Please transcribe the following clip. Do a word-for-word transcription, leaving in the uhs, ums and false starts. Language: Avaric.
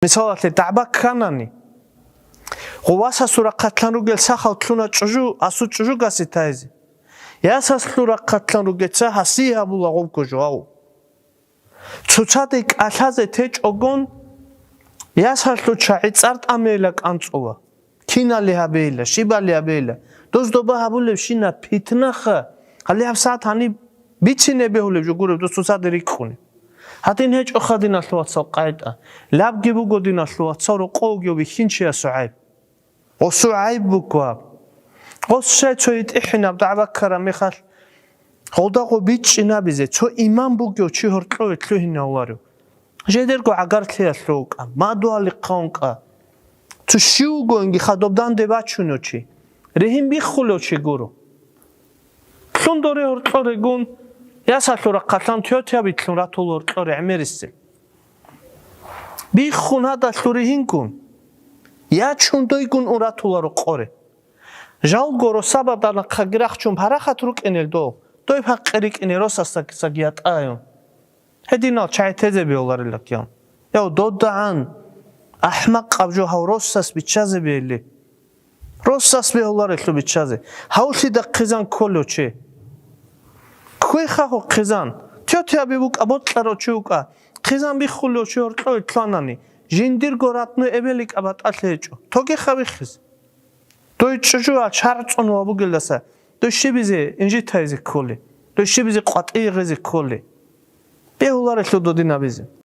Мисалалъе, дагӀба кканани, гъувасасул рахъалъан ругел сахал лъуна чӀужу, асул чӀужугасе тайзе. Ясаслъул рахъалъан ругеца гьасие гьабула гъубго жугьав. Цоцаде кӀалъазе течӀогон, ясалъул чагӀи цӀар тӀамейила кӀанцӀула. Кинали гьабейила, щибали гьабейила. Дос доба гьабулебщина питнаха, гьале гьабсагӀат гьаниб бицине бегьулеб жо гуреб дос цоцаде рикӀкӀуне. Гьадин гьечӀоха, диналъул вацал, къайда. Лабги буго, диналъул вацал, рокъов вугев бихьинчиясул гӀайб. Гъосул гӀайб буго гьаб. Гъос щай цо гьитӀихӀинаб дагӀба ккараб мехалъ, гъолда гъо бичӀчӀинабизе, цо иман бугев чи гьоркьове лъугьинавуларев. Жедерго гӀагарлъиялъул вукӀа, мадугьалихъа ункъа. Цо щив вугоинги хадуб данде бачунев чи. Ригьин биххулев чи гуро. Лъун доре гьоркьорегун, ясалъул рахъалъан тётябилъун ратула гьоркьоре гӀемерисел. Биххун гьадалъул ригьингун, ячун дойгун ун ратула рокъоре. Жалго росабада нахъаги рахчун парахат рукӀинел дов, дой пакъи рикӀине росасдаги ятӀайун. Гьединал чагӀи тезе бегьуларила киян. Яв додагӀан ахӀмакъаб жо гьав росас биччазе бегьли. Росас бегьуларелъул биччазе. Гьавлъида хъизан кколев чи. Кквейха гьо хъизан. Тётяби букӀа, бокьарав чи вукӀа. Хъизан биххулев чи гьоркьове лъугьанани, жиндирго ратну эбел-икӀа батӀалъи гьечӀо. Тогеха биххизе. Дой чӀужуа чаргӀ цӀунула бугелдаса, дой щибизе инжитайзе кколе, дой щибизе къватӀие гъезе кколе. Бегьуларелъул додин абизе.